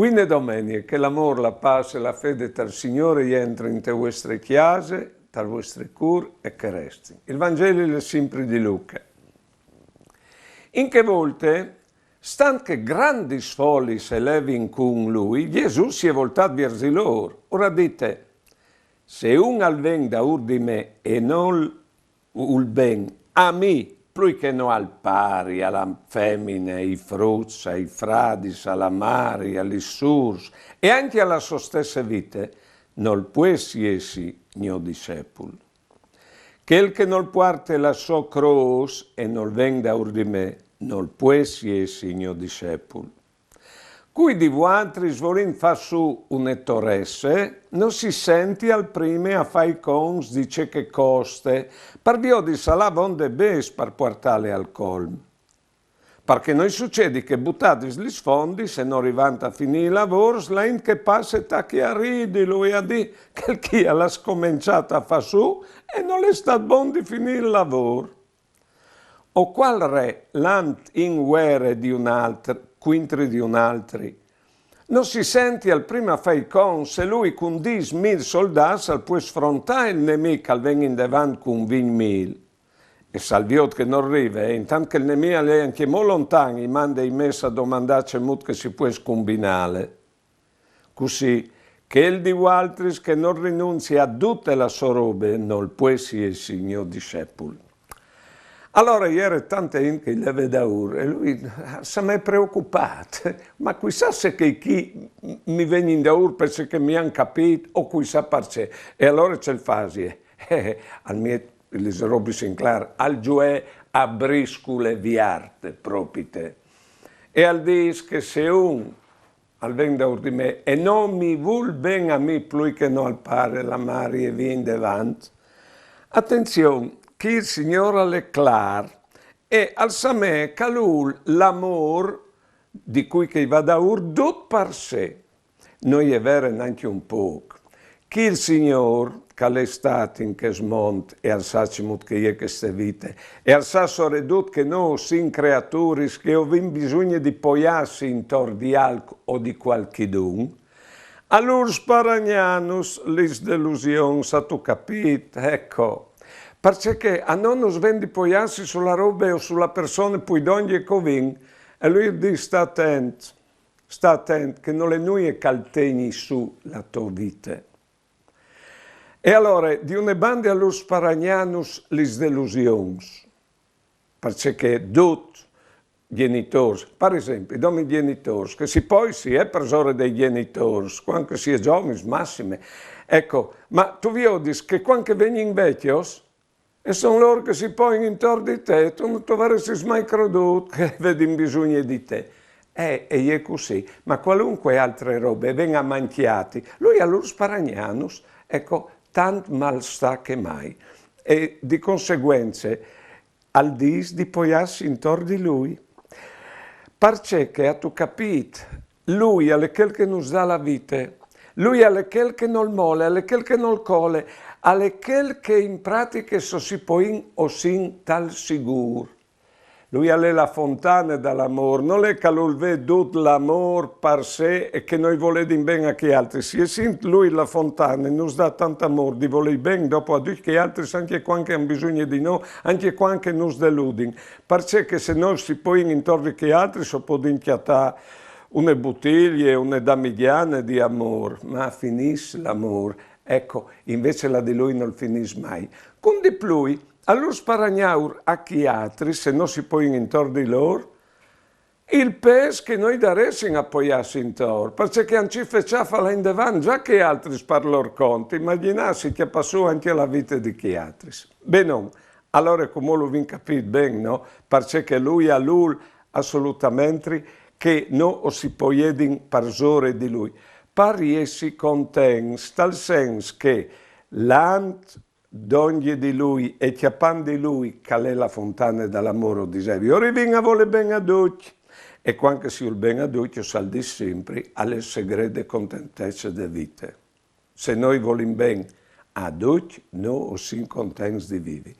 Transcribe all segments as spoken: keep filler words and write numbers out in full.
Buine domenie, che l'amôr, la pâs e la fede tal Signôr e jentri inte vuestre cjase, tal vuestri cûr e che resti. Il Vangeli al è simpri di Luche. In chê volte, stant che grandis folis e levin cun lui, Jesù si è voltât viers di lôr, ur à dite: Se un al ven daûr di me e nol vûl ben a mi plui che no al pari, a la femine, ai fruts, ai fradis, a la mari, a lis sûrs e ancje a la sô stesse vite, nol pues jessi gno discepul. Chel che nol puarte la sô crôs e nol ven daûr di me, nol pues jessi gno discepul. Cui di vualtris, volint fâ sù une toresse, no si sential prime a fâ i conts di ce che e coste, par viodi se al à vonde bêçs par puartâle al colm? Parcè no i sucedi che, butadis lis fondis e no rivant a finî i lavôrs, la int che e passe e tache a ridilu e a dî: chel chi al à scomençât a fâ sù e nol è stât bon di finî il lavôr. O cuâl re, lant in vuere di un altri, cuintri di un altri, no si sential prime a fâ i conts se lui cun dîs mil soldâts al pues sfrontâ il nemì che al ven indevant cun vincj mil. E se al viôt che nol rive, intant che il nemì al è ancjemò lontan, i mande i mês a domandâ cemût che si pues cumbinâle. Cussì, chel di vualtris che nol rinunzie a dute la sô robe nol pues jessi gno discepul. Alore e jere tante int che i leve daûr e lui al semee preocupât: ma cui sa se chei chi mi vegnin daûr parcè che mi àn capît o cui sa parcè. E alore ce al fasie? Eh, al miet lis robis in clâr, al zuie a briscule vierte, propite. E al dîs che se un al ven daûr di me e no mi vûl ben a mi plui che no al pari, la mari e vie indevant, atenzion, chi il Signôr al è clâr e al semee che al vûl l'amôr di cui che i va daûr dut par se. No je vere nancje un pôc. Chi il Signôr, che al è stât in chest mont e al sa cemût che e je cheste vite, e al sa soredut che nô o sin creaturis che o vin bisugne di poiâsi intor di alc o di cualchidun, a lôr sparagnanus lis delusions, âstu capît? Eco. Parcè che a nô nus ven di poiâsi su la robe o su la persone plui dongje che o vin, e lui al dîs: sta atent, sta atent che nol è nuie che al tegni sù la tô vite. E alore, di une bande a lôr sparagnanus lis delusions, parcè che dut, gjenitôrs, par esempli, dome gjenitôrs, che si poie, si è parsore dai gjenitôrs, cuant che si è zovins massime. Eco, ma tu viodis che cuant che a vegnin vecjos, e son lôr che si poin intor di te, tu no tu varessis mai crodût che a vedin bisugne di te. Eh, e je cussì, ma cualunche altre robe e ven a mancjâti, lui a lôr sparagnanus, eco, tant mâl sta che mai. E di conseguence al dîs di poiâsi intor di lui. Parcè che, âstu capît, lui al è chel che nus dà la vite, lui al è chel che nol mole, al è chel che nol cole, al è chel che in pratiche, se o si poìn, o sin tal sigûr. Lui al è la fontane dal amôr, nol è che al vûl vê dut l'amôr par se e che nô i voledin ben a chei altris. Se i sint lui la fontane, nus dà tant amôr di volêi ben dopo a ducj chei altris, ancje cuant che a àn bisugne di nô, ancje cuant che nus deludin. Parcè che se nô si poìn intor di chei altris o podìn cjatâ une butilie, une damigjane di amôr, ma a finìs l'amôr? Eco, invezit la di lui nol finìs mai. Cun di plui, a lôr sparagnâur a chei altris, se nô si poìn intor di lôr, il pês che nô i daressin a poiâsi intor, parcè che a àn cifet ce a fâ là indevant za chei altris par lôr cont, imagjinâsi cjapâ sù ancje la vite di chei altris. Benon, alore cumò lu vin capît ben, no? Parcè che lui al vûl assolutamentri che nô o si poiedin parsore di lui. Par jessi contents, tal sens che lant dongje di lui e cjapant di lui, che al è la fontane dal amôr, o disevi, o rivìn a volê ben a ducj. E cuant che si vûl ben a ducj, o sal dîs simpri, al è il segret de contentece de vite. Se nô i volìn ben a ducj, nô o sin contents di vivi.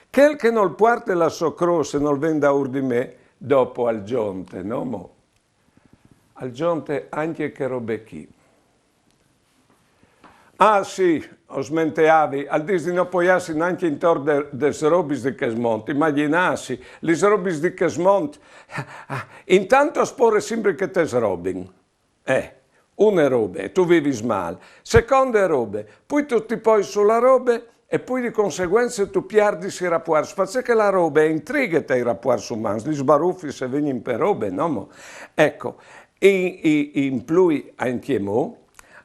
Chel che nol puarte la sô crôs e nol ven daûr di me, dopo al zonte, no mo? Al zonte ancje chê robe chi. Ah, sì, o smenteavi, al dîs di no poiâsi nancje intor de, des robis di chest mont, imagjinâsi, lis robis di chest mont, intant o spore simpri che ti srobin. Eh, une robe, tu vivis mâl. Seconde robe, plui tu ti pois su la robe, e plui di conseguence tu pierdis i rapuarts, parcè che la robe e intrighe tai rapuarts umans, lis barufis a vegnin pe robe, no mo? Eco, in, in, in plui ancjemò,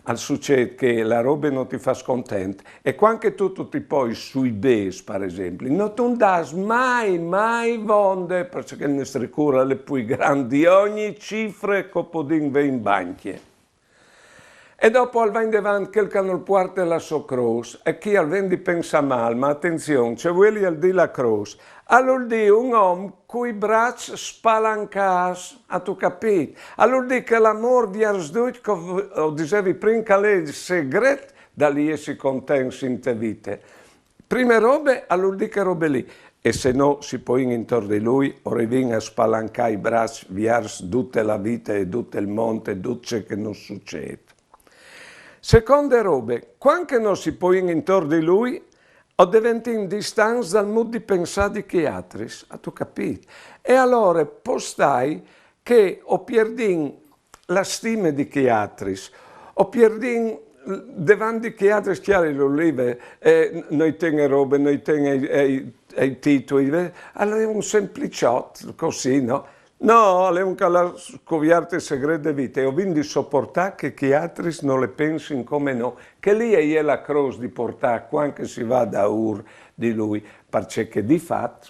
al sucêt che la robe no ti fâs content, e cuant che tu, tu ti pois sui bêçs, par esempli, no tu 'nt âs mai, mai vonde, parcè che il nestri cûr al è plui grant di ogni cifre che o podìn vê in bancje. E dopo al va indevant chel che nol puarte la sô crôs, e chi al ven di pensâ mâl, ma atenzion, ce vuelial dî la crôs? Al vûl dî un om cui braçs spalancâts, âstu capît? Al vûl dî che l'amôr viers ducj, che o, o disevi prin, che al è il segret dal jessi contents inte vite. Prime robe, al vûl dî chê robe li. E se no si poìn intor di lui, o rivìn a spalancâ i braçs viers dute la vite e dut il mont e dut ce che nus sucêt. Seconde robe, cuant che no si poìn intor di lui, o deventìn distants dal mût di pensâ di chei altris, âstu capît? E alore pues stâi che o pierdìn la stime di chei altris, o pierdìn devant di chei altris, cjale, l'olive, eh, no i ten e robe, no i ten i, i, i titui, eh, al è un sempliciot, cussì, no? No, al è un che al à scuviert il segret de vite, e o vin di soportâ che chei altris no le pensin come nô, che li e je la crôs di puartâ cuant che si va daûr di lui, parcè che di fat,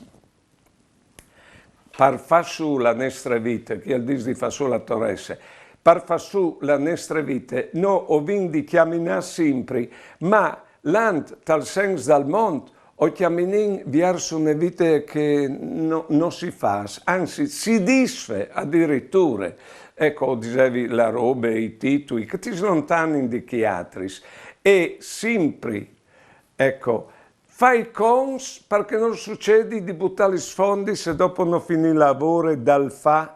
par fâ sù la nestre vite, chi al dîs di fâ sù la toresse, par fâ sù la nestre vite, nô o vin di cjaminâ simpri, ma lant tal sens dal mont, o cjaminìn viers une vite che no, no si fâs, anzit, si disfe adiriture. Eco, o disevi, la robe, i titui, che ti slontanin di chei altris. E simpri, eco, fâ i conts, parcè che nol sucedi di butâ lis fondis e dopo no finî la vore dal fâ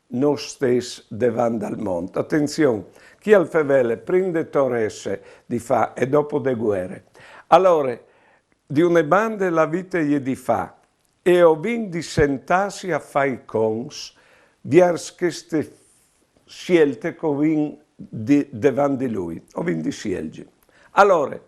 nô stes devant dal mont. Atenzion, chi al fevele prin de toresse di fâ e dopo de vuere. Alore, di une bande la vite e je di fâ, e o vin di sentâsi a fâ i conts viers cheste sielte che o vin di, devant di lui, o vin di sielzi. Alore,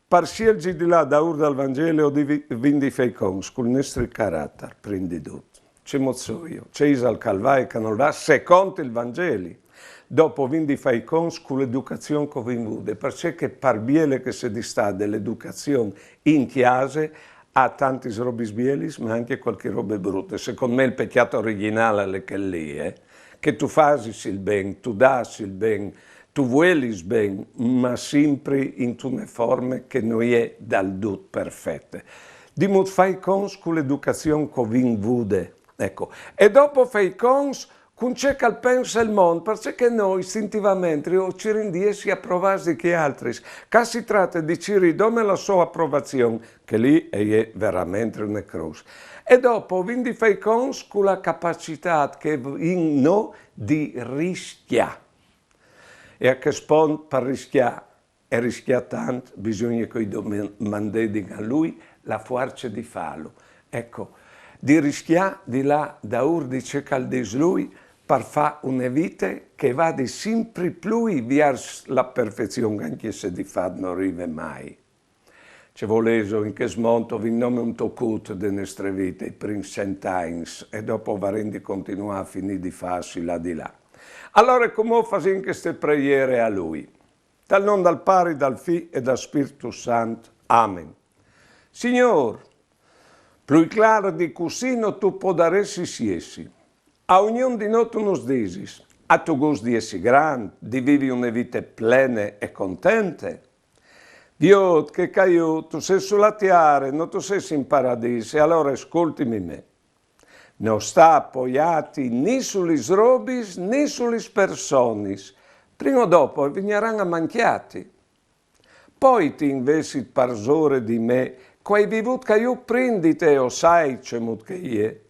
par sielzi di lâ daûr dal Vangeli o di vi-, vin di fâ i conts cul nestri caratar, prin di dut. Cemût soi jo, ce isal che al va e che nol va secont il Vangeli. Dopo o vin di fâ i conts cu l'educazion che o vin vude, parcè che par biele che e sedi stade, l'educazion in cjase e à tantis robis bielis, ma ancje cualchi robe brute. Secont me il pecjât origjinâl al è chel li, eh? Che tu fasis il ben, tu dâs il ben, tu vuelis ben, ma simpri intune forme che no je dal dut perfete. Di mût fâ i conts cu l'educazion che o vin vude. Eco. E dopo fâ i conts cun ce che al pense il mont, parcè che nô istintivamentri o cirìn di jessi aprovâts di chei altris, ca si trate di cirî dome la sô aprovazion, che li e je veramentri une crôs. E dopo o vin di fâ i conts cu la capacitât che o vin nô di riscjâ. E a chest pont, par riscjâ, e riscjâ tant, bisugne che o i domandedin a lui la fuarce di fâlu. Eco, di riscjâ di lâ daûr di ce che al dîs lui, par fâ une vite che e vadi simpri plui viers la perfezion, ancje se di fat no rive mai. Ce volêso, in chest mont o vin nome un tocut de nestre vite, i prins cent agns, e dopo o varìn di continuâ a finî di fâsi là di là. Alore, cumò o fasìn cheste preiere a lui. Tal non dal Pari, dal Fi e dal Spirtu Sant. Amen. Signôr, plui clâr di cussì no tu podaressis jessi. A ognun di nô tu nus disis: âstu gust di jessi grant, di vivi une vite plene e contente? Viôt che ca jù tu sês su la tiare, no tu sês in paradîs, e alore scoltimi me. No sta apoiâti ni su lis robis ni su lis personis, prin o dopo a vignaran a mancjâti. Poiti invezit parsore di me, che o ai vivût ca jù prin di te, o sai cemût che e je.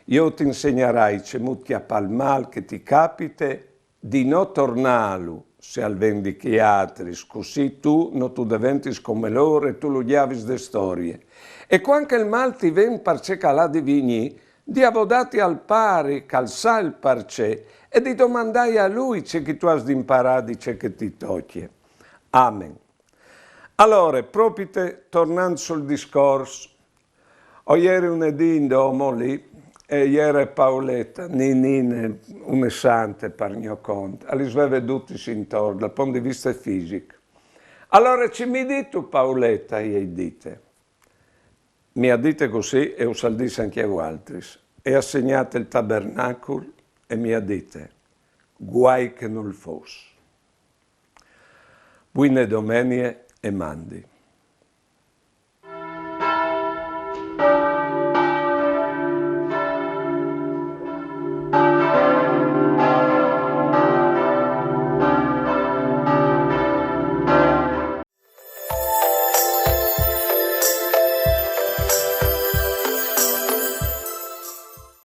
Jo ti insegnarai cemût cjapâ il mâl che ti capite, di no tornâlu, se al ven di chei altris, cussì tu no tu deventis come lôr e tu lu gjavis de storie. E cuant che il mâl ti ven parcè che al à di vignî, di avodâti al Pari, che al sa il parcè, e di domandâi a lui ce che tu âs di imparâ di ce che ti tocje. Amen. Alore, propite, tornant sul discors, o jeri une dì in dome li, e e jere Pauleta, Ninine, une sante par gno cont, e lis veve dutis intor, dal pont di viste fisic. Alore, ce mi distu, Pauleta, i ai dite. Mi à dite cussì e us al dîs ancje a vualtris. E à segnât il tabernacul e mi à dite: guai che nol fos. Buine domenie e mandi.